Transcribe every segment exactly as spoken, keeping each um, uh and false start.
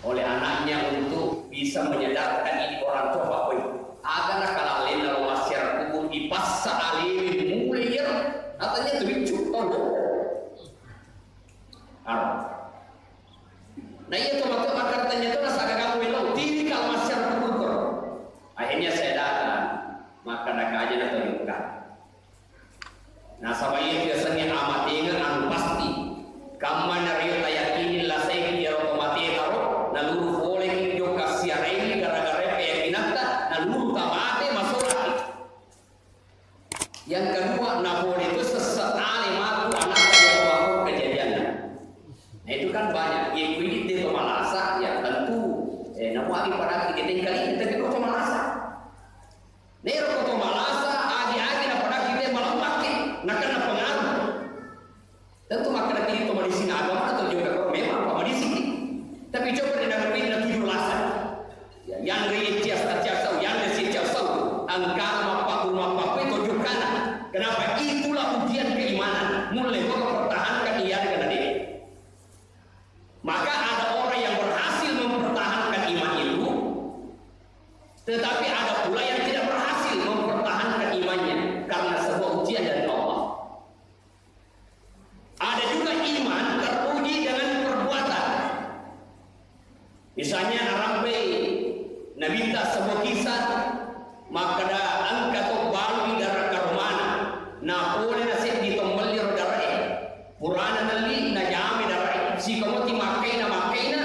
oleh anaknya untuk bisa menyadarkan ini orang tua, Pak Boy. Aga nakalalena lo masyarakat kubur dipaksa alimi mulai ya. Katanya tuh lucu, tahu lo. Nah, iya tuh waktu makartanya tuh rasa gagal melo. Tiri kalau masyarakat kubur. Akhirnya saya datang, maka ada kajian atau juga. Nasaba iye riasengnge amatengeng anu pasti. Kammana riyo tayakini lasaiki iyaro tomate taro, naluru poleki jokka siaraini gara-gara peyakinatta, naluru tamate masolaki. Yang kedua, napole tu sesse ale matu anakta iyaro mako kejadianna. Nah, itu kan banyak. Ye kuidi de to malasa, ya tentu, eh, namuagi padaki de tengkali, tapi ko to malasa. Nero ko to malasa, agi-agi napadakki te malemmakke, nakenna pengaruh. Tentu makkeda ki to madising agama atau juga kalau memang apa madisiki. Tapi coba ri nagapinna tujuh belasan. Ya, yang re cias cias sau, yang re cias sau. Angka mappa rumah papa itu jukana. Kenapa? Itulah ujian keimanan. Mulai gua pertahankan iya dengan dia. Maka ada orang yang berhasil mempertahankan iman itu, tetapi ada pula yang tidak berhasil mempertahankan imannya karena sebuah ujian dari Allah. Ada juga iman teruji dengan perbuatan. Misalnya, narampe Nabitta sebuah kisah, makkeda engka to balui dara karomana, napole na seddi to melli ro darae. Purana nelli, najame darae. Sikomoti makkaina, makkaina,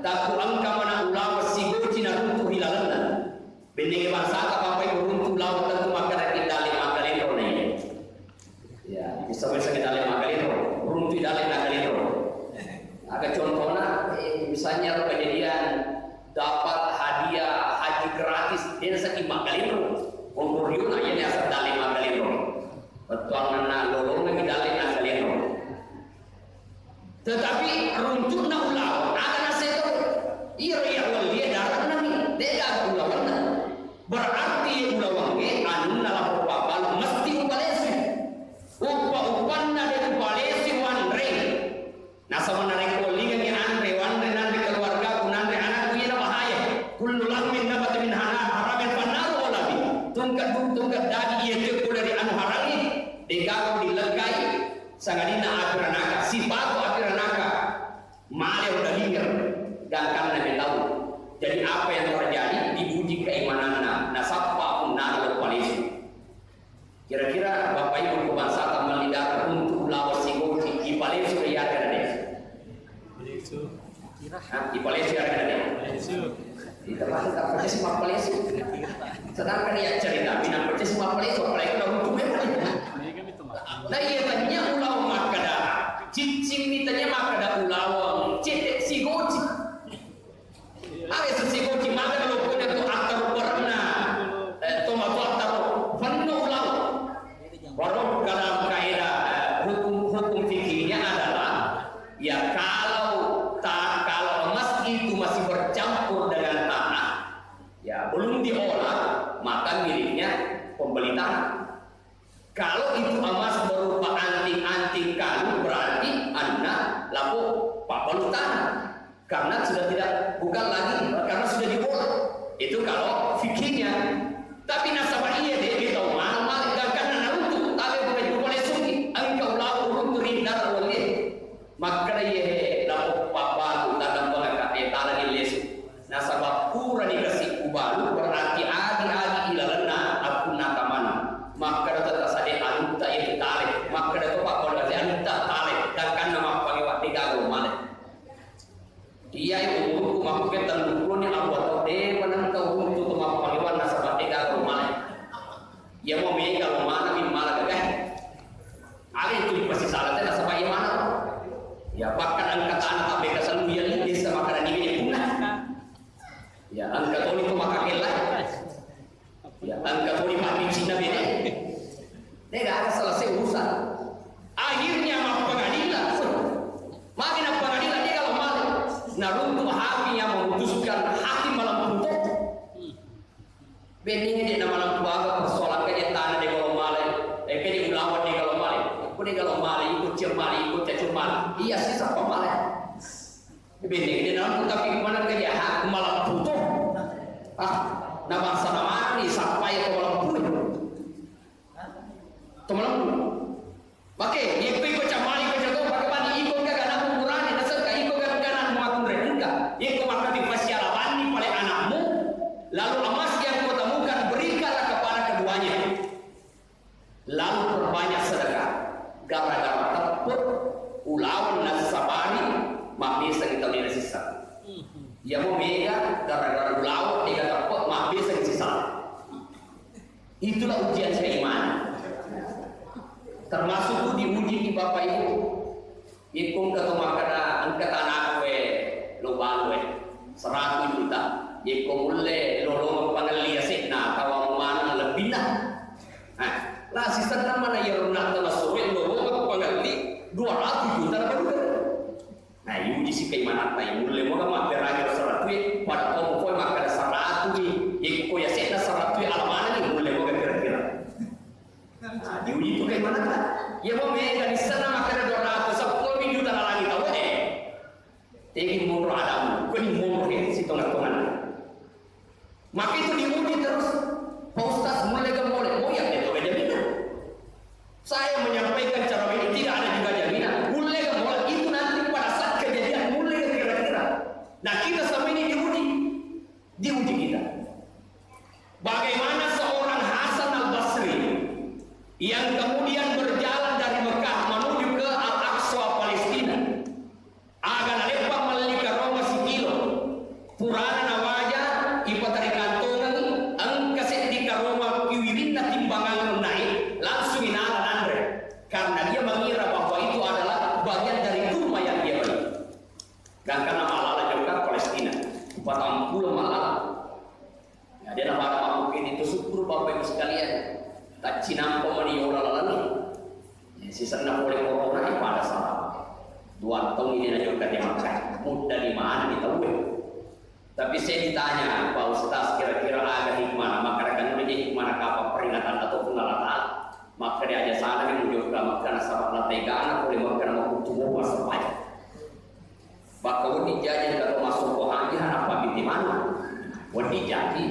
takku engka mana ulaweng sigoci naruntu ri lalenna. Bennenge bangsata, Bapak Ibu, runtu ulaweng tentu makkeda ki dalle makkalenro na iya. Ya, bisa-bisa kita dalle makkalenro, runtu dalle makkalenro. Aga contohna, eh, misalnya kejadian dapat hadiah haji gratis, dia sakit makkalenro. Wong Korea na iya asa dalle makkalenro. Bettuanna lolongna ki dalle makkalenro. Tetapi runtu'na ulaweng, aga naseto? Iyaro iya wellie dare'na mi, de'gaga ulawenna. Berarti ulawengnge anunna lapong pabbalu mesti upalesui. Uppa-uppanna de upalesui wanre. Nasaba narekko wellingengngi anre, wanre nanre keluargaku, nanre anakku, iyana bahaya. Kullu lahmin nabata min hana-, haramin fannaru aula bih. Tungke du-, tungke daging iya teppu dari anu harangnge, de'gaga dilekkai. Sangadinna apiranaka, sipatu apiranaka, male ro dalinga, gangkanna metau. Jadi apa yang terjadi? Diuji keimananna, nasappa punnana lo palesu. Kira-kira Bapak Ibu ko bangsata melli dara untuk ulaweng sigoci, ipalesu de yaga de? Hah? Ipalesu yaga de? Ita pasti tak percaya sama palesu. Sedangkan ya cerita, minang percaya sama palesu, apalagi udah untuk memang. Nah, iya tanya ulaweng makkeda, ciccing ni tanya makkeda ulaweng, cetek sigoci. Aga sigoci maga lo kode tu attaru berna, eh, to matu attaru penno ulaweng. Baru dalam kaidah, eh, hukum, hukum fikihnya adalah, ya kalau ta-, kalau emas itu masih bercampur dengan tanah, ya belum diolah, maka miliknya pembeli tanah. Kalau itu emas berupa anting-anting kalung, berarti anunna lapong pabbalu tanah. Karena sudah tidak, bukan lagi, karena sudah diolah. Itu kalau fikihnya. Tapi nasaba iya de, de tau maneng male, gangkanna naruntu, tabe bukan juga boleh suki. Engkau lau uruntu rinda wali. Makkeda iye lapong pabbalu tanah bangka, eh, tala ni lesu. Nasaba purani kasi ubalu, berarti agi-agi ilalenna akkunna taman. Makkeda to tasade anutta iya tale. Makkeda to pabbalu ase anutta tale. Gangkanna mappangewa de'gaga male. Iyae umurku makkuke telluppulo ni aruwa tau, de manengka uruntu to mappangewa nasaba de'gaga male. Iya mo mega lo mana mi mala gagai. Aga itu dipasisala te nasaba iya mana. Ya bahkan engka tanah tapi kasalu iya li desa makkeda ni punna. Ya engka toni to makkakella. Ya engka toni mabbicinna bene. De'gaga selesai urusan. Akhirnya mappangadilla. Magi nappangadilla de'gaga male. Naruntu hakim yang memutuskan, hakim malempu to. Benningngi de' namalempu aga persoalan kede tanah de'gaga male, eh, kede ulaweng de'gaga male. Ko de'gaga male, iko cia male, iko cia male. Iya sisa pamale. Bene, de nalampu tapi mana kerja ha malampu to. Ah, na bangsa na mani sappai to malampu. To malampu. Oke, yekko iko camali ko jago pakai bani iko ga anak umurane nasengka iko ga anak muatunre engka. Yekko makkati pasiala bani pale anakmu, lalu emas yang kau temukan berikanlah kepada keduanya. Lalu perbanyak sedekah. Gara-gara teppe ulaweng nasabari mabbiasa kita dina sisa. Iya mo mega gara-gara ulaweng mega teppe mabbiasa sisa. Itulah ujian keimanan. Termasuk tu diuji di Bapak Ibu. Yekko engka to makkeda engka tanaku e lo balu e seratu juta. Yekko mulle lo lo pangelli ase'na tawang maneng lebbinna. Nah, la sisenna mana iyaro natta nasuro lo lo pangelli dua ratus juta na balu. Nah, iuji si keimanatta, mulle moga mapperangi ro seratu e, pada to mukoi makkeda seratu e, yekko yase'na seratu e ala maneng mulle moga kira-kira. Nah, diuji tu keimanatta. Iya mo mega di sana makkeda dua ratus seppulo juta nalangi tau e. Tegi monro adamu, kuni monro he si tonga-tonga. Maka itu diuji terus. Pak Ustaz, mulle ga mole? Oh ya, itu ga jaminan. Saya menyampaikan cara ini tidak ada juga jaminan. Mulle ga mole itu nanti pada saat kejadian mulle ga kira-kira. Nah, kita sama ini diuji. Diuji kita. Bagaimana seorang Hasan Al-Basri yang kemudian berjalan dari Mekah menuju ke Al-Aqsa, Palestina. Aga naleppa melli karoma sikilo. Purana nawaja, ipatarikantongengi, engka seddi karoma kiwirinna timbangan nai, langsung inala nanre. Karena dia mengira bahwa itu adalah bagian dari kurma yang dia beli. Gangkanna mallala jokka Palestina, patang pulo mallala. Ya, dia pada makkukini itu syukur Bapak Ibu sekalian. Taccinampa mani yola lalani. Ya, sisenna pole corona e pada salah. Dua tahun ini na jokka di Makkah. Muda di mana di tahu. Tapi saya ditanya, Pak Ustaz, kira-kira ada hikmah? Maka rekan ini hikmah apa peringatan ataupun Allah Ta'ala? Maka dia aja sana yang jokka maka nasaba la tegana pole maka nama kutu mau pas. Maka wedding jaji kalau masuk ke haji hana pamit di mana? Wedding jaji.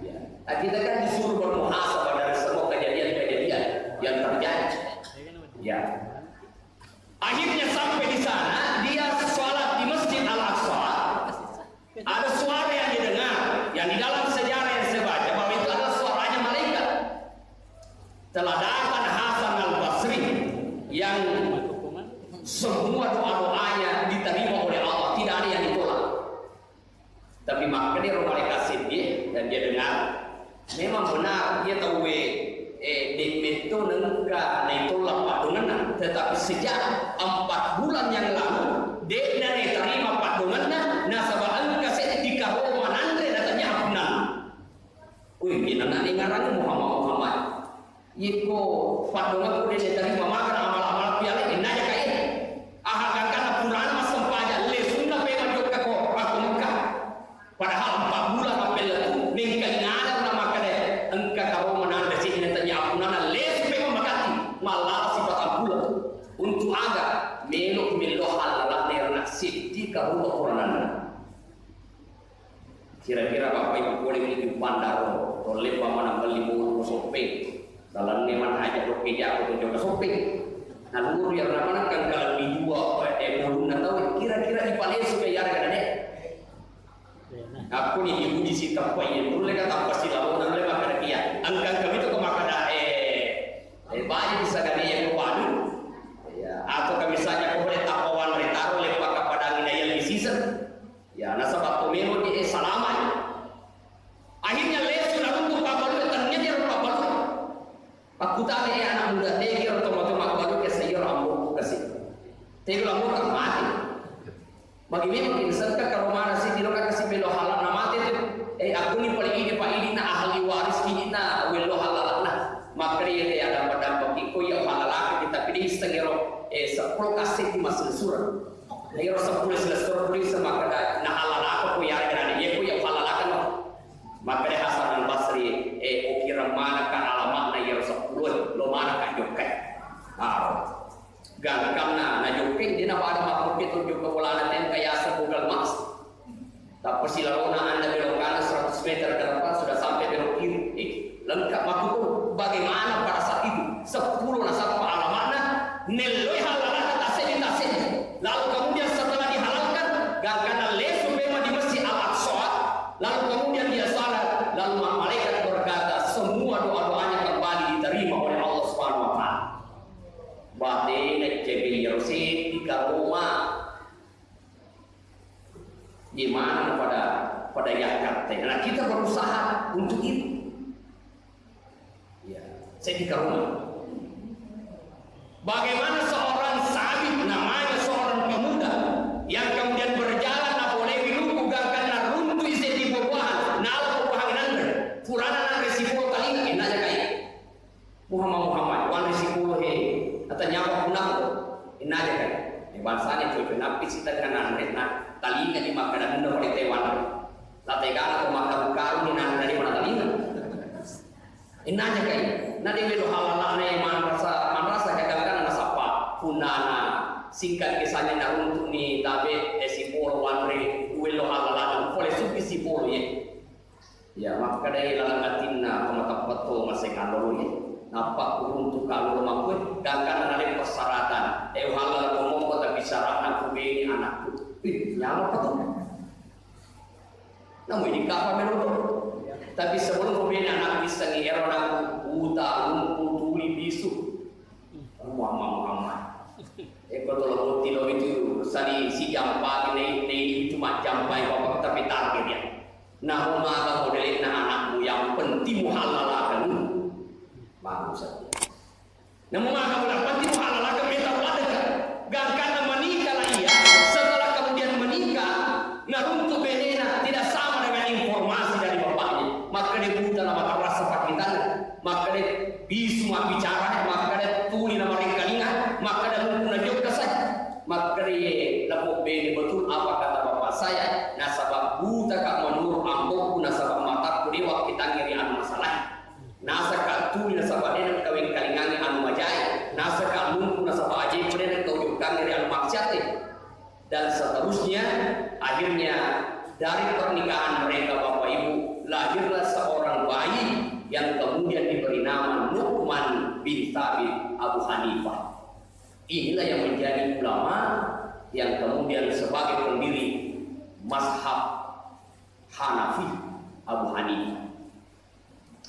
Ya. Nah, kita kan disuruh bermuhasabah dari semua kejadian-kejadian yang terjadi. Ya. Akhirnya sampai di sana, dia sholat di Masjid Al-Aqsa. Ada suara yang didengar, yang di dalam sejarah yang saya baca bahwa itu adalah suaranya malaikat. Telah datang Hasan Al-Basri yang semua doa-doanya diterima oleh Allah, tidak ada yang ditolak. Tapi makkeda ro malaikat seddi dan dia dengar, memang benar dia tahu eh, eh, de metto nengka naitolla paddongenna, tetapi sejak empat bulan yang lalu de na terima paddongenna nasaba engka seddi karoma nanre natanya apunna. Wih, gimana nih ngarannya Muhammad Muhammad? Yekko paddongakku de tarima maga amal-amal piala innaja kae. Aha gangkanna purana massempajang lesunna pemang jokka ko akko Mekah. Padahal empat bulan appella tu nengka inana na makkeda engka karo mananda sini tanya apunana lesu pemang makati mallala sipatang bulan. Untuk aga melo melo halala nerna seddi karo ukurananna. Kira-kira Bapak Ibu pole mi Juppandaro, tolle pamana melli bolu soppeng. Lalenna mana aja dokke jako to jokka soppeng. Naluru yang mana kan kalau di dua eh boluna tau kira-kira dipalesu ke yara kada deh. Aku ni diuji si tappa iya nulle ka tappa si lalu nulle makkeda kia. Engkang kami tu kemaka da eh eh bayi bisa gani yang waduh. Ya, atau kami saja kau boleh tapawan retaro lepak kepada ngina yang di season. Ya, nasaba to melo di eh, salama. Akhirnya lesu na runtu pabalu, tania dia pabalu. Pakkutana eh anak muda tegi ro to matu mabbalu ke sayo rambo kasi. Tegi rambo tak mati. Bagi memang ini serta kalau mana sih dilo kasi melo halal na mati tu. Eh aku ni paling ini pak ini na ahli waris ini na welo halal na. Makri ya ada pada bagi ko ya halal kita pilih sengero eh sepuluh kasih di masuk surah. Iro seppulo silessureng pulisa makkeda nahalalaka ko yarega nani, iya ko iya uhalalakano. Makkeda Hasan Al-Basri, eh, ukireng manekka alama'na iyaro seppulo, lo manekka jokkai. Ah. Gangkanna najokkai, de napada makkukke to jokka bolana tengka yaseng bogal ma. untuk itu. Ya, saya di rumah. Bagaimana seorang Sabit, namanya seorang pemuda, yang kemudian berjalan napolewi luku gangkanna runtu isi di buah-buahan, nala buah-buahan nanre, furana nanre sipolo talinga, inna aja kai. Muhammad, Muhammad, wanre sipolo he, atau nyapa punako, inna aja kai. Eh, bangsana cuy, kenapa sih tengah nanre, nah, talinga di makan dan pada wanre. Lategana ko makkaru-karu ni nanre di mana talinga. Inna aja kai, na de melo hallalana manrasa, manrasa gagangkana nasappa. Punnana singkat kisahnya naruntuk ni tabe, eh, sipolo wanre, uwello hallalana, pole suki sipolo ye. Ya, makkadai laleng atinna, ko matappa to maseng allo ye. Nappa kuruntuk ka allo makkue, gangkana nade persyaratan. Eh, uhallala ko mokko tapi syaratna kubeni anakku. Ih, nyameng apa to? Namu ini kapa melo to? Tapi sebelum kubeni anakku, issengi ero anakku, buta, lumpuh, tuli, bisu. Muhammad, Muhammad. Eko tolo boti lo itu sali sijampa nei, nei itu majampai bapak tapi target ya. Nah, maga modelna anakmu yang penting muhalalakan. Bagus saja. Namu maga muhalalakan meta wadaka. Gangkanna menikahlah ia. Setelah kemudian menikah, naruntuk benena tidak sama dengan informasi dari bapaknya. Maka dia buta nama terasa pakitan. Makkeda bisu mabbicara, makkeda tuli na marengkalinga, makkeda lukku na jokka sai. Makkeda ye, lapong bene betul apa kata bapak saya, nasaba buta ka menurut amboku, nasaba matakku de wakkitangngi ri anu masalah. Nasaka tuli nasaba de nengka wengkalingangngi anu majae, nasaka lukku nasaba aje de nengka ujokkangngi ri anu maksiate. Dan seterusnya, akhirnya dari pernikahan mereka Bapak Ibu, lahirlah seorang bayi yang kemudian diberi nama Nu'man bin Thabit Abu Hanifah. Inilah yang menjadi ulama yang kemudian sebagai pendiri mazhab Hanafi Abu Hanifah.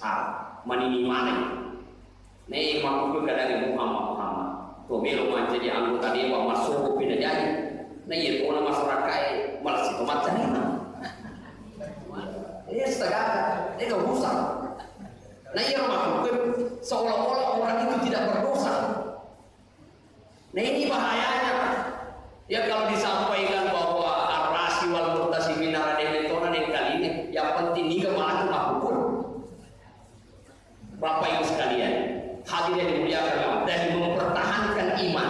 Ah, manini maneng. Nei makkukue kadangnge Muhammad, Muhammad. To melo mancaji anggota dewan, massogo pina jaji. Na iya tona masyarakae malessi to maccarita. Eh, setagaka, eh, gak usah. Na iya makkukue seolah-olah orang itu tidak berdosa. Nah, ini bahayanya, Pak. Ya, kalau disampaikan bahwa ar-rasi wal murtasi minara dene tona nengkalinge, yang penting niga matu makkukue. Bapak Ibu sekalian, hadirin yang dimuliakan Allah, dan mempertahankan iman,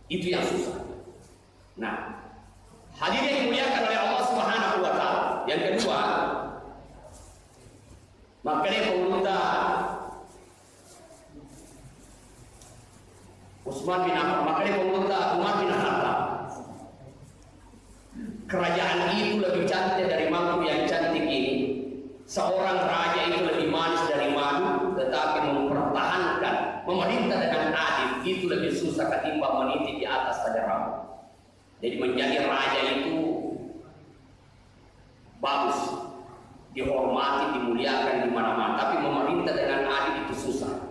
itu yang susah. Nah, hadirin yang dimuliakan oleh Allah Subhanahu wa Ta'ala. Yang kedua, Makanya pengulunta Utsman bin Affan, makanya pengulunta Umar bin Khattab. Kerajaan itu lebih cantik dari mangkuk yang cantik ini. Seorang raja itu lebih manis dari madu, tetapi mempertahankan, memerintah dengan adil itu lebih susah ketimbang meniti di atas saja rambut. Jadi menjadi raja itu bagus, dihormati, dimuliakan di mana-mana. Tapi memerintah dengan adil itu susah.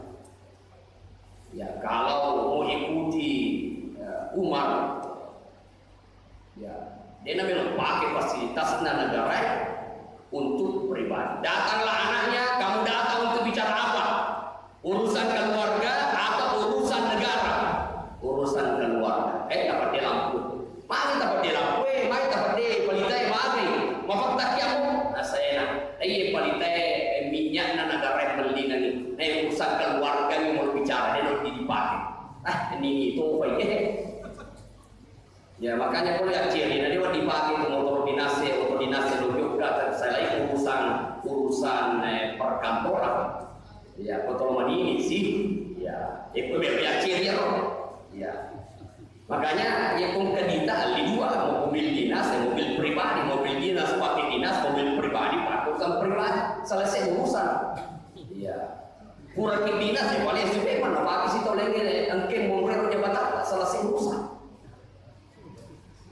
Ya, kalau mau ikuti, eh, Umar, ya, dia namanya pakai fasilitasnya negara untuk pribadi. Datanglah anaknya, kamu datang untuk bicara apa? Urusan keluarga atau urusan negara? Urusan keluarga. Eh, dapat dia lampu. Magi dapat dia lampu, eh, magi dapat dia pelita, eh, magi. Mau fakta kiamu? Nah, saya nak. Eh, iya, pelita, eh, minyak na negara yang beli nanti. Eh, urusan keluarga ini mau bicara, dia mau dipakai. Ah, ini itu apa ini? Ya, makanya kalau yang ciri, nah, dia dipakai itu motor dinas, ya, motor dinas, ya, lo juga, selain urusan, urusan, eh, perkantoran. Ya, motor manini sih. Ya, itu biar yang ciri, ya, loh. Ya. Makanya, ya, pun kedita, ali dua, mobil dinas, ya, mobil pribadi, mobil dinas pakai dinas, mobil pribadi pakai urusan pribadi. Selesai urusan. Iya. Pura ki dinas, ya, paling sudah mana pakai sih tolengnya, engke mau jabatan, selesai urusan.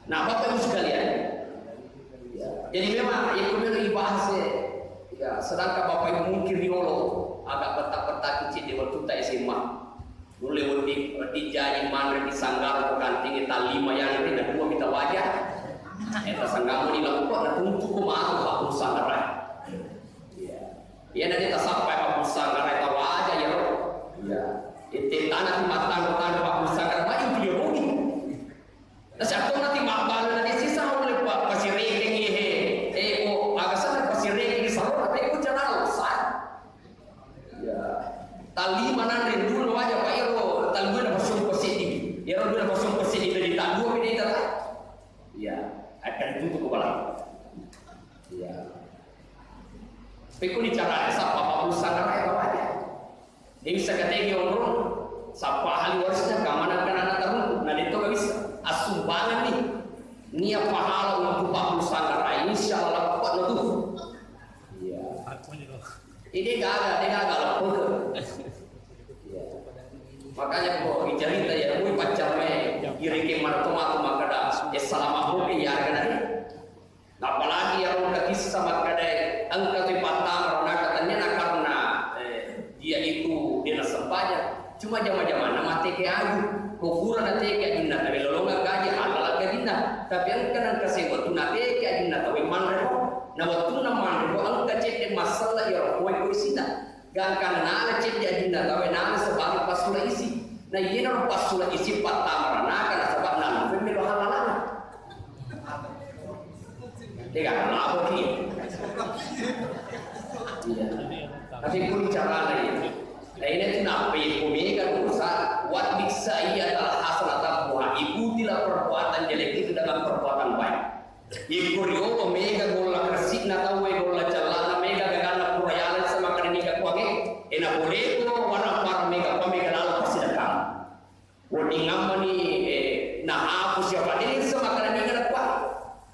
Nah, Bapak Ibu sekalian, ya, jadi memang itu memang dibahas, ya. Ya, sedangkan Bapak Ibu mungkin riolo agak betah-betah kecil di waktu tak S M A. Dulu lewat di, di jaji manre di sanggara ko kanting, tak lima yang ini, ada dua minta wajah. Eh, tak sanggara ni lakukan, ada tuntuk ko matu, Pak, urusan gerai. Ya. Iya, na de' tasappai pappussanggara, tawaja iyaro. Iya. Itte tana ti mattano-tano pappussanggara, maju tu dia rugi. Na siattona ti mabbalo na de' sisa ulle pa-, pasirekengi he. Eh, oh, aga sana pasirekengi sarona, tapi ku jangan usah. Iya. Tali mananre dulu aja, Pak, iyaro tali dua na pasung pasidi. Iyaro dua na pasung pasidi tadi tak dua beda itu, tak? Iya. Akan itu tuh kepala. Iya. Pekko ni carana sappa pappussanggara e bawaja. De' bisa kategi onrong, sappa ahli warisna, kamana kana na tarungku, na de' to gak bisa. Assumbangan ni. Nia pahala untuk pappussanggara e, insya Allah leppe' na tu. Iya. Ide gaga, de' gaga leppe'. Iya. Makanya ko icarita ya, mui paccamme, irike maratomatu makkada, eh, salama hoke ya, kan? Apalagi iyaro engka kissa makkadae, engka tu ipattama ranaka, tania na karena, eh, dia itu de' nasempajang. Cuma jama-jamanna mateke aju. Ko pura nateke ajunna, tapi lolongang gaji, halal gajinna. Tapi engka nengka sewwa tu nateke ajunna tauwe manreko. Na wettunna manreko engka cedde massella iyaro koe ko isina. Gangkanna nala cedde ajunna tauwe nala sebagai passula isi. Na iyanaro passula isi pattama ranaka nasaba nalufeng melo halalana. Dega labo ki. Iya. Tapi pun carana ini. Nah, ini tuh nape ku mega dosa, wat biksa iya tal hasanata buha, ikutilah perbuatan jelek itu dengan perbuatan baik. Iko riolo mega golla kersikna tauwe, golla cellana mega gaganna pura yaleng semakkada niga kuange, ena boleko warang para mega pa mega lalo pasidakang. Wedding ammani, eh, nahapus ya, Pak. Ini bisa makan ini kan, Pak.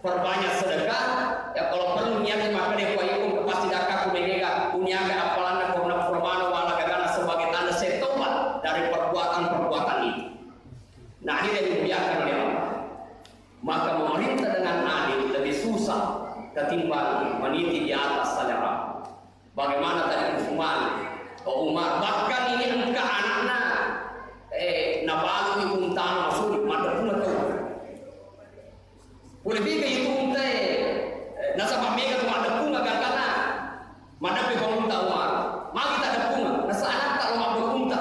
Perbanyak sedekah. Ya, kalau perlu niatnya makan ya, Pak, itu pasti dakka ku mega, uniaga apalanna korna permana wala gagana sebagai tanda saya tobat dari perbuatan-perbuatan itu. Nah, ini yang dimuliakan oleh Allah. Maka memerintah dengan adil lebih susah ketimbang meniti di atas selera. Bagaimana tadi Utsman? Oh, Umar, bahkan ini engka anakna, eh, nabalui untana masuli, maddeppung tau. Pole mega itu unta, eh, nasaba mega tu maddeppung gangkanna. Maddeppe ko unta Umar. Magi taddeppung, nasa anakta lo maddeppung unta.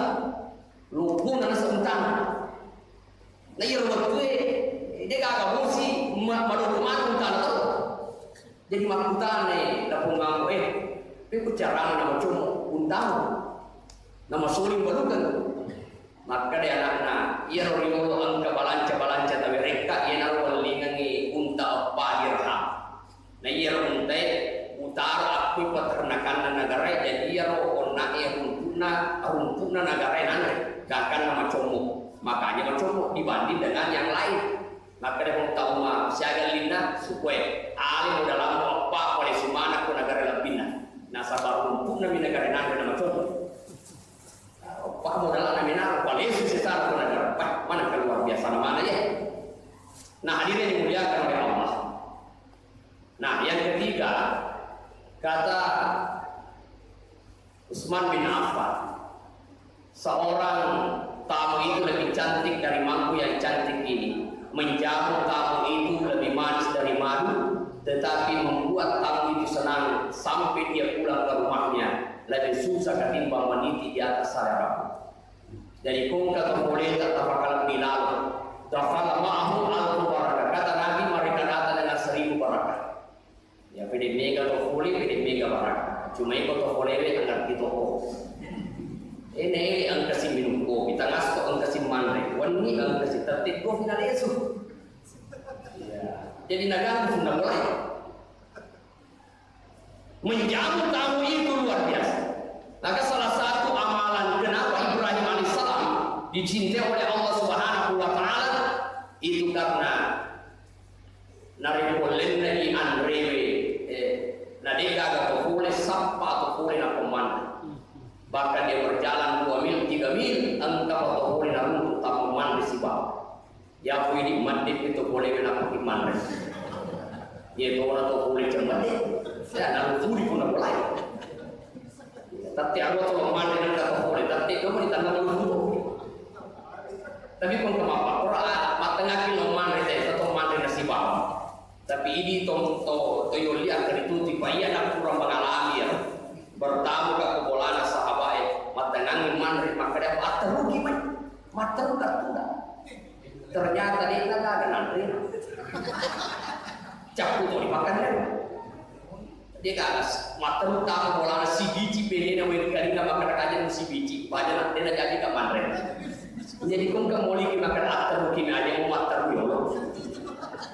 Lopona nasa untana. Na iyaro wettue, de gaga bosi, ma-, madoko matu untana to. Jadi makkutana lapong ambo, eh, pekko carana namacommo untamu? Namasoling balukeng. Makkeda anakna, iyaro riolo engka balanca-balanca tawerekka, iyanaro wellingengngi unta eppa dirham. Na iyaro untae utara akkui peternakanna nagarae, jadi iyaro onna'e rumpu'na, rumpu'na nagarae nanre, gangkanna macommo. Makanya macommo dibanding dengan yang lain. Makkeda Umar, siaga linna sukue, ale modalammu eppa pale sumana ko nagara lebbinna. Nasaba rumpu'na mi nagara nanre na macommo. Eppa modalana menaro, palesu setara ko nagara. Wah, mana keluar biasa mana ya? Nah, hadirin yang dimuliakan oleh Allah. Nah, yang ketiga, kata Utsman bin Affan, seorang tamu itu lebih cantik dari mangkuk yang cantik ini. Menjamu tamu itu lebih manis dari madu, tetapi membuat tamu itu senang sampai dia pulang ke rumahnya lebih susah ketimbang meniti di atas selera. Jadi, ko engka to pole ta tapakalebbi lalo. Dakhala ma'ahu alfu barakah. Kata Nabi, mereka datang dengan seribu barakah. Ya, pede mega to pole, pede mega barakah. Cuma iko to pole we ngerti toko. Ene, ene engka si minum kopi, tangasso engka si manre, wenni engka si tette ko finalesu. Ya. Jadi, naganggu funda mulai. Menjamu tamu itu luar biasa. Maka salah satu amalan kenapa Ibrahim alaihissalam dicintai oleh Allah Subhanahu wa Ta'ala itu karena narekko lennai anrewe, eh, na de gaga to pole, sappa to pole na pemmanre. Bahkan dia berjalan dua mil, tiga mil, engka pa to pole na runtu tappa manre sibawa. Yapo idi maddepi to pole we nappa ki manre. Ye to ora to pole cemmedde. Ya, nalu furi pun napolai. Tette arua to manre nangka to pole, tette to mani tanna malu furi. Tapi pun kemapa, ora matengaki lo manre te, to manre nasi bawang. Tapi idi to, to, to yoli akan dituti, pa iya nak kurang mengalami ya. Bertamu ka ko bolana sahabae, mattenangngi manre, makkeda, "Atteruki mai, matteru ka tuda." Ternyata de'na gaga nanre. Cappu toni makanre. Dia gaga, matteru tama bolana sibici benena wekkalina makkeda kaja sibici, paja na, de'na jaji ka manre. Jadi kong ka moliki makkeda atteruki mai, aja mau matteru yolo.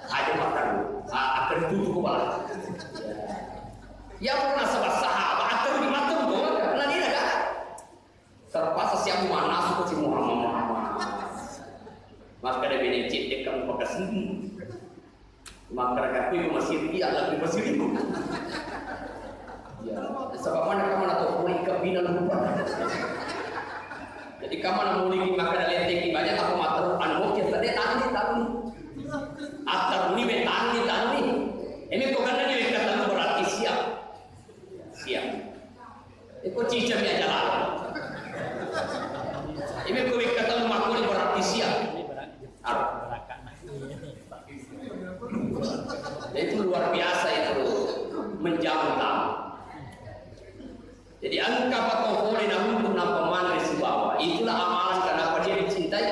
Aja matteru. Ah, akan tutup kepala. Ya, pernah sahabat, sahabat, atau di mata gua, karena dia dah. Terpaksa siap mana suka si Muhammad, Muhammad. Makkeda bene cedde kamu pakai sini. Makkeda kaku itu masih dia, lebih masih itu. Ya, sebab mana kamu nak tahu, boleh ke bina lupa. Jadi kamu nak mau lagi makan lenteng ibadah, aku matteru, anu, oke, tadi, tadi, tadi. Atau ini, tadi, tadi. Ini kok kan dia kata berarti siap. Siap. Iko cicam ya jalan. Ini ko wekka tau makuli berarti siap. Arep. Itu luar biasa itu, menjamu tamu. Jadi engka patohole na untuk nampa manre sibawa. Itulah amalan kenapa dia dicintai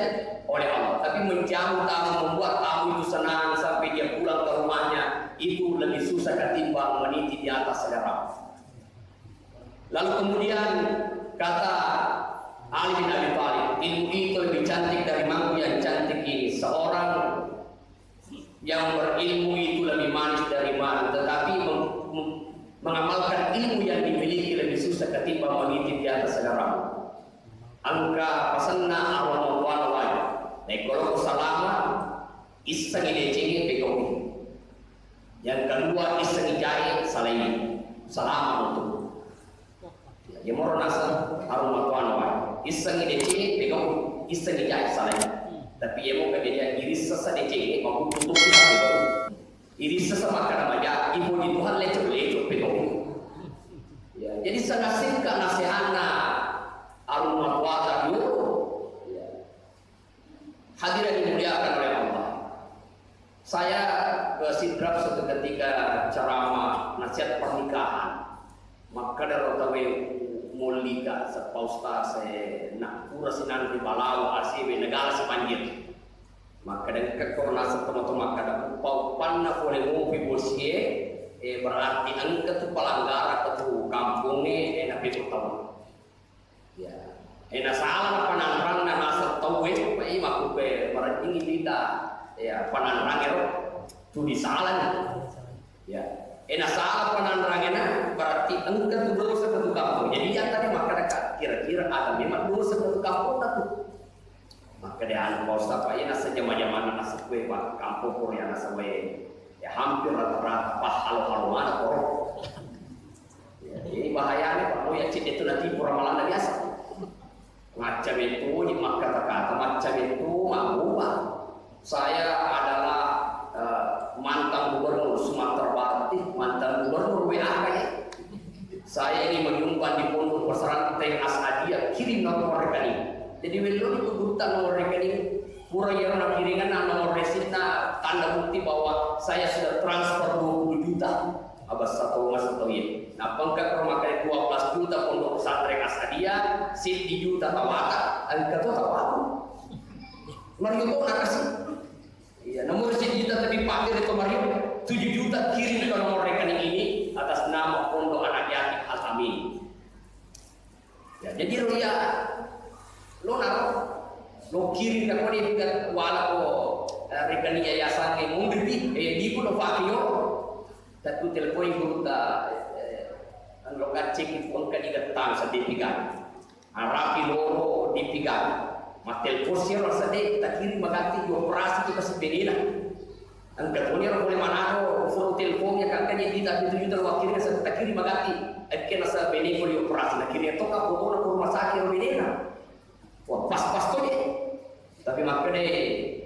oleh Allah. Tapi menjamu tamu, membuat tamu itu senang sampai dia pulang ke rumahnya, itu lebih susah ketimbang meniti di atas sekarang. Lalu kemudian kata Ali bin Abi Thalib, "Ilmu itu lebih cantik dari mangkuk yang cantik ini. Seorang yang berilmu itu lebih manis dari madu, tetapi mem-, mem-, mengamalkan ilmu yang dimiliki lebih susah ketimbang meniti di atas sekarang." Engka pasenna arung matoanna wae. Naikko loko salama, issengi decengi, pegaui. Yang kedua, issengi jae, salai. Salama untuk. Ya, yemoro naseng arung matoanna wae. Issengi decengi, pegaui. Issengi jae, salai. Tapi yemo kejadian irissasa decengi, makutu tutupi, pegaui. Irissasa makkada maja, ipoji Tuhan leco-leco, pegaui. Ya, jadi sangat singkat nasihatna arung matoata dulu. Ya. Hadirin dimuliakan oleh Allah. Saya ke Sidrap suatu ketika ceramah nasihat pernikahan. Makkeda ro tauwe, "Mollika, Pak Ustaz, eh, nak pura sinanre balawo, asewe, negala sipanjir." Makkeda engka ko naseng tomatoa makkeda, "Uppa-uppanna pole mopi bosie, eh, berarti engka tu pelanggaran tu kampongnge, eh, napekko tau." Ya. Eh, nasala pananranna naseng tauwe, Pak, iya makkupe marejjingi lita, ya, pananrangero, tu disalani. Ya. Eh, nasala pananrangena, berarti engka tu dosa ke tu kampong. Jadi, iya tadi makkeda, Kak, kira-kira ada memang dosa ke tu kampong tu. Makkeda anu, Pak Ustaz, Pak, iya naseng jama-jamanna naseng kue, Pak, kampong pura iya naseng wae. Ya, hampir rata-rata pahalo-halo mana koro. Ya, ini bahayanya, Pak. Mau ya cedde tu nanti pura malanda biasa. Macam itu, di makkata-kata macam itu, mabubah. Saya adalah, eh, mantan gubernur Sumatera Barat, eh, mantan gubernur W A K ya. Saya ini menyumbang di Pondok Pesantren As'adiyah, kirim nomor rekening. Jadi, wello ni kebutuhan nomor rekening, pura iyaro nakiringanna nomor resinna, tanda bukti bahwa saya sudah transfer dua puluh juta. Abassa to masa to ye. Nappa engka ko makai dua belas juta Pondok Pesantren As'adiyah, seddi juta tawata, engka to tawaku. Mario to nakasi. Iya, nomor seddi juta tapi pakai itu Mario, tujuh juta kirim ke nomor rekening ini atas nama Pondok Anak Yatim Al-Amin. Ya, jadi lo ya, lo naro, lo kirim ke kode juga wala ko, eh, rekening yayasan ke mundur di, eh, di pun lo pakai yo. Tapi telepon guru ta, eh, lo kan cek itu engka di datang sedih tiga. Arapi loro dipigai. Mattelpon siro sedde, takiring maganti dioperasi kita si benena. Engka toni ro pole Manado, furu telpon ya kan kan jadi tapi tujuh terwakil sedde takiring maganti. Ekke nasa bene ko dioperasi, nakiring to ka foto na rumah sakit ro benena. Wah, pas-pas to deh. Tapi makkeda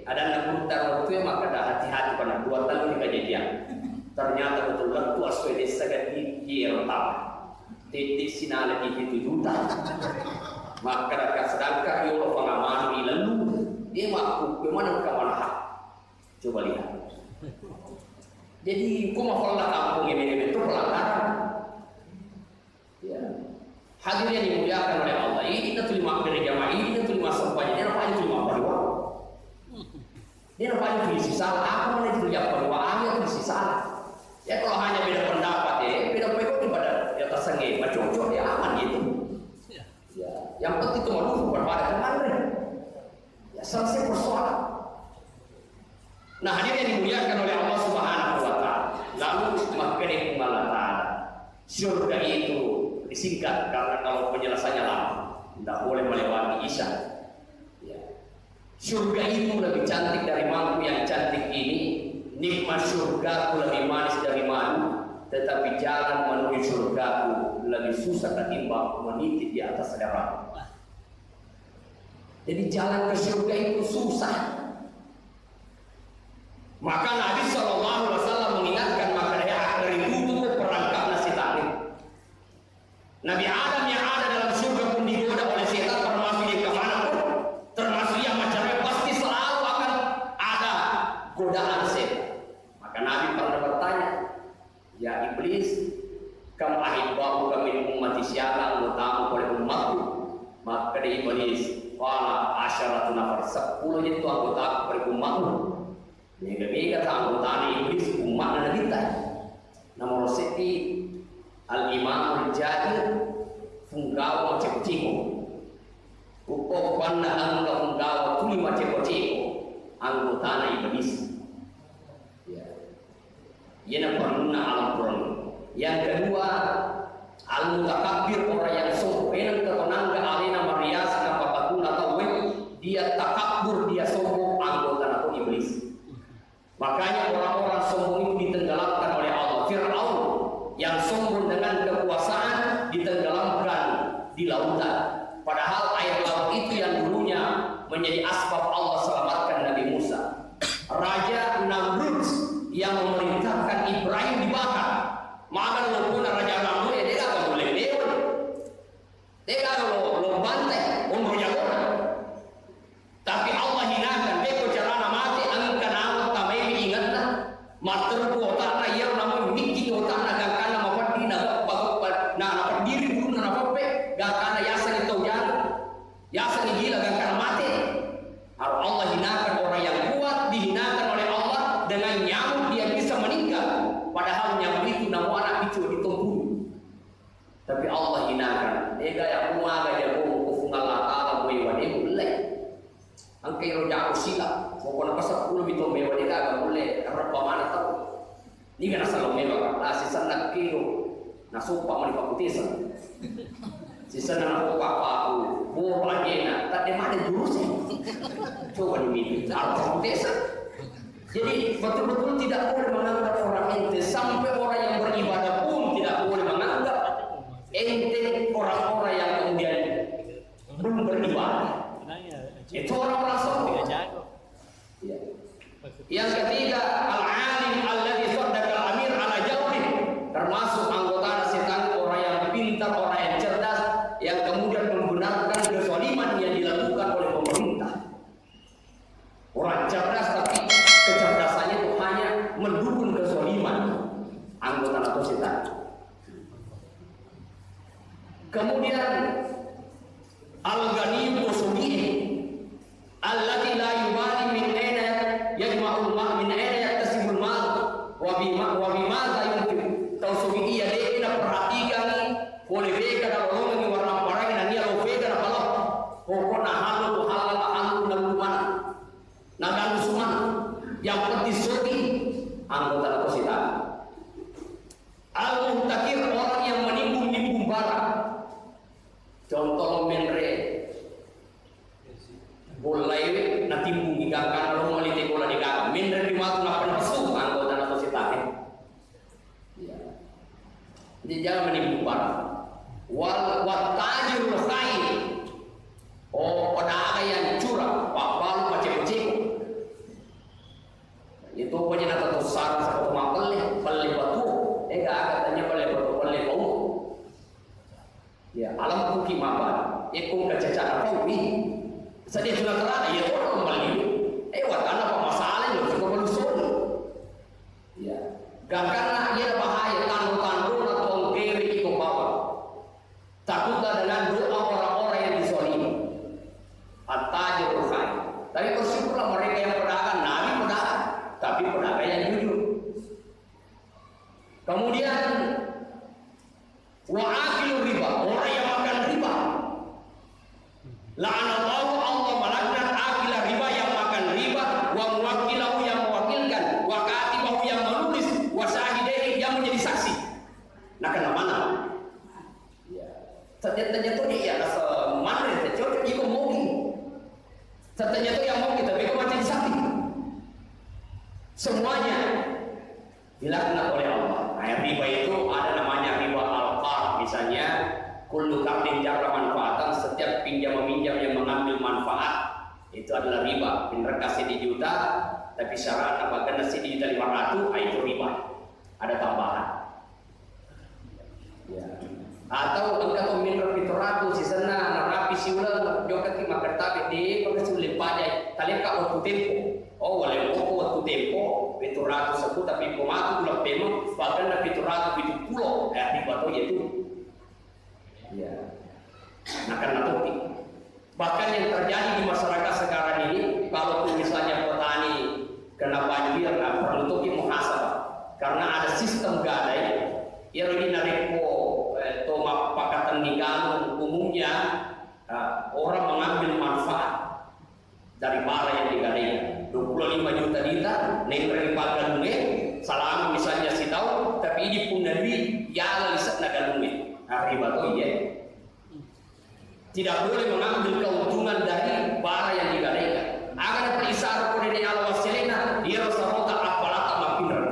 adanna gurutta ro tu makkeda hati-hati pada dua tahun di kejadian. Ternyata betul lettu assoe dessa gatti di ero tawa. Tette sinala di pitu juta. Makkeda sedangkan yolo pengamanu di lellu. Dia makku, bagaimana kawan hak? Coba lihat. Jadi, ku mafalla kampung ini itu pelanggaran. Ya. Hadirin yang dimuliakan oleh Allah, idi na tuli mabbere jamaah, idi na tuli massempajang, de na paja tuli mappaliwa. De na paja tuli sisala, apa mana tuli mappaliwa, aga tuli sisala. Ya, kalau hanya beda pendapat, ya, beda pendapat pada ya tersengi, macocok, ya aman gitu. Ya, yang penting itu manusia pada pada kemarin. Ya, selesai persoalan. Nah, hadirin yang dimuliakan oleh Allah Subhanahu wa Ta'ala. Lalu makkeda Puang Allah Ta'ala, surga itu disingkat karena kalau penjelasannya lama, tidak boleh melewati Isya. Ya. Surga itu lebih cantik dari mangkuk yang cantik ini. Nikmat surgaku lebih manis dari madu, tetapi jalan menuju surgaku lebih susah ketimbang meniti di atas rel. Jadi jalan ke surga itu susah. Maka Nabi Shallallahu Alaihi Wasallam mengingatkan, maka ya, dari itu tuh perangkapnya setan. Nabi Adam yang ada dalam surga pun digoda oleh setan, termasuk yang kemana pun, termasuk yang macam-macam, pasti selalu akan ada godaan setan. Maka Nabi pernah bertanya, "Ya Iblis, kam ahibba'uka min ummati, siapa anggotamu pole ummatku?" Makkeda Iblis, "Qala asyaratun nafar, seppulo je tu anggotaku pole ummatmu." Mega-mega ta anggotana Iblis ummatna Nabitta. Nomor seddi Al-Imamul Jair, punggawa maceko-ceko. Ukko panna engka punggawa tuli maceko-ceko, anggotana Iblis. Ya. Iyana parellunna alampurengnge. Yang kedua, al-mutakabbir, orang yang sombong. Engka to nangga alena mariaseng napatakuna tauwe, dia takabur, dia sombong, anggotana to Iblis. Makanya orang-orang sombong itu ditenggelamkan oleh Allah. Fir'aun yang sombong dengan kekuasaan ditenggelamkan di lautan. Padahal air laut itu yang dulunya menjadi asbab Allah selamatkan Nabi Musa. Raja Namrud yang memerintahkan Ibrahim dibakar. Maga lo puna Raja Namrud, ya, de gaga mulle mewa. De gaga lo, lo bantai, onro jagona. Tapi Allah hinakan, pekko carana mate, engka naung tamaiwi ingetna, matterru otakna, iyaro naung mikki otakna, gangkanna mapeddi, nageppa-geppa, na, napeddiri ulunna, napeppe, gangkanna yasengngi tau jago, yasengngi gila, gangkanna mate. Aro Allah hinakan orang yang kuat, dihinakan oleh Allah dengan nyamuk dia bisa meninggal. Padahal nyamuk itu namo anak bicu di tompuru. Tapi Allah hinakan, ega ya muaga jago ko Puang Allah Ta'ala muewa de mulle. Engka iro jago sila, pokokna paseppulo mi to mewa de gaga mulle, kareppa mana tau. Niga nasalo mewa, la sisenna kiro, nasoppa mani pakkuteseng. Sisenna napoppa paku, boro ajena, tadde mana juruse. Coba dimitu, harus pakkuteseng. Jadi betul-betul tidak boleh menganggap orang enteng. Sampai orang yang beribadah pun tidak boleh menganggap enteng orang-orang yang kemudian belum beribadah. Itu orang-orang sombong. Ya. Yang ketiga, al-alim alladzi saddaqal amir ala jawrih. Termasuk anggota setan, orang yang pintar, orang yang cerdas, yang kemudian membenarkan kezaliman yang dilakukan oleh pemerintah. Orang cerdas, tapi kecerdasannya itu hanya mendukung kezaliman anggota atau setan. Kemudian al-ghani, to sugi, alladzi la yubali min aina yajma'ul mal, min aina yaktasibul mal, wa bima, wa bimadza yunfiq. Tau sugi iya de' naperhatikangi pole bega nalolongengi warna parangi nennia lo bega napalo. Pokokna hallo tu hallang, hallo nalulu mana. Naganggu sumana. Yang penting sugi, anggota atau setan. Al-muhtakir, orang yang menimbun-nimbun barang. Contoh lo menre bollai natimbungi gangkanna lo mali te bola de gaga. Menre pi matu nappa napesu, anggota atau setan. Iya. Jadi jangan menimbun barang. Wal wattajirul khain. Oh, pedagang yang curang, pabbalu maceko-ceko. Itu pokoknya nata tuh sarang sama pelle, pelle batu. Eh, gak ada tanya pelle batu, pelle bau. Ya, alam kuki maba. Eh, kung kacaca apa wi? Sedih sudah terang, ya, orang kembali. Eh, watana apa masalah, ya, suka balu solo. Ya. Gangkanna iya bahaya tanro-tanrona tongkewe iko bawang. Takutlah Setannya itu yang mau kita bego mati di sapi. Semuanya dilaknat oleh Allah. Nah, riba itu ada namanya riba al-qard. Misalnya, kullu qardin jarra manfaatan, setiap pinjam meminjam yang mengambil manfaat, itu adalah riba. Pinrekka seddi juta, tapi syarat apa kena seddi juta lima ratus, ah, itu riba. Ada tambahan. Ya. Atau engka to minro pitu ratu sisenna narapi siuleng, jokka ki makkertabe de pake siuleng pajai, talekka waktu tempo. Oh, wale waktu tempo, pitu ratu seku tapi ko matu bulan pemeng, paganna pitu ratu pitu pulo, eh, riba to itu. Ya. Nah, karena topi. Bahkan yang terjadi di masyarakat sekarang ini, kalaupun misalnya petani kena banjir, nah, perlu toki muhasabah. Karena ada sistem gadai, ya, ini narekko, eh, to mappakatenni galung umumnya, eh, orang mengambil manfaat dari barang yang digadaikan. Dua puluh lima juta liter, nenreng paggalunge, selama misalnya sitau, tapi ini punna dui, ya, lisekna galunge. Nah, riba to, iya. Tidak boleh mengambil keuntungan dari barang yang digadaikan. Aga na perisar ko dene ala wasselena, iyaro sarota appalata mappinreng.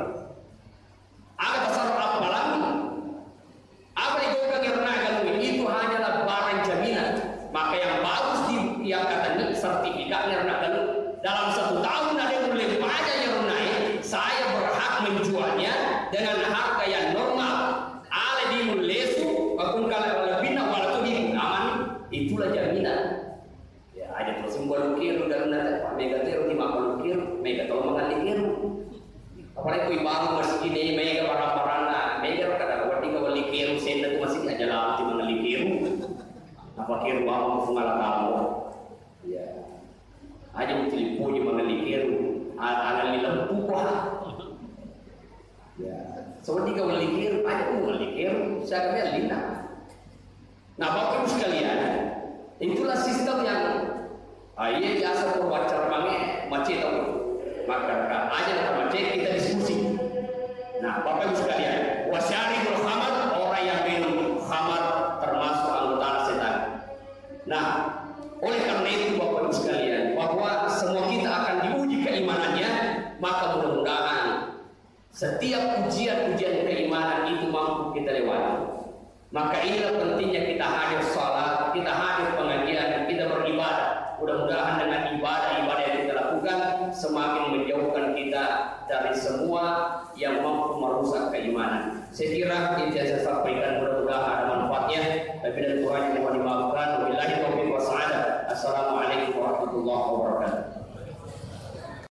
Aga tasaro appalangi, apa digaukan erna galunge, itu hanyalah barang jaminan. Maka yang bagus di, yang katanya sertifikat erna galung. Dalam satu tahun ada mulai pajak yang naik, saya berhak menjualnya dengan harga yang normal. Ale di mullesu, pakungkala lebbinna wala tu di aman, itulah jaminan. Ya, aja terus balu kiru dan nanti mega teru di mabalu kiru, mega tau mengalli kiru. Apalagi ku ibamu masjid ini mega barang-barangna, mega kada wadi ka wali kiru senda tu masjid aja lah ti mengalli kiru. Apa kiru apa fungala kamu? Ya. Aja mutilipuni mengalli kiru, a-, angalli lempu kuah. Ya, seperti kau mellikir, aja kau mellikir, saya kami lina. Nah, Bapak Ibu sekalian, itulah sistem yang, ah, iya biasa tuh wajar banget, macet tuh. Maka aja kita macet, kita diskusi. Nah, Bapak Ibu sekalian, wasyaribul khamar, orang yang minum khamar termasuk anggota setan. Nah, oleh karena itu Bapak Ibu sekalian, bahwa semua kita akan diuji keimanannya, maka mudah-mudahan setiap ujian-ujian keimanan itu mampu kita lewati. Maka inilah pentingnya kita hadir salat, kita hadir pengajian, kita beribadah. Mudah-mudahan dengan ibadah-ibadah yang kita lakukan semakin menjauhkan kita dari semua yang mampu merusak keimanan. Saya kira itu yang saya sampaikan, mudah-mudahan ada manfaatnya. Lebih dan kurangnya mohon dimaafkan. Wabillahi taufiq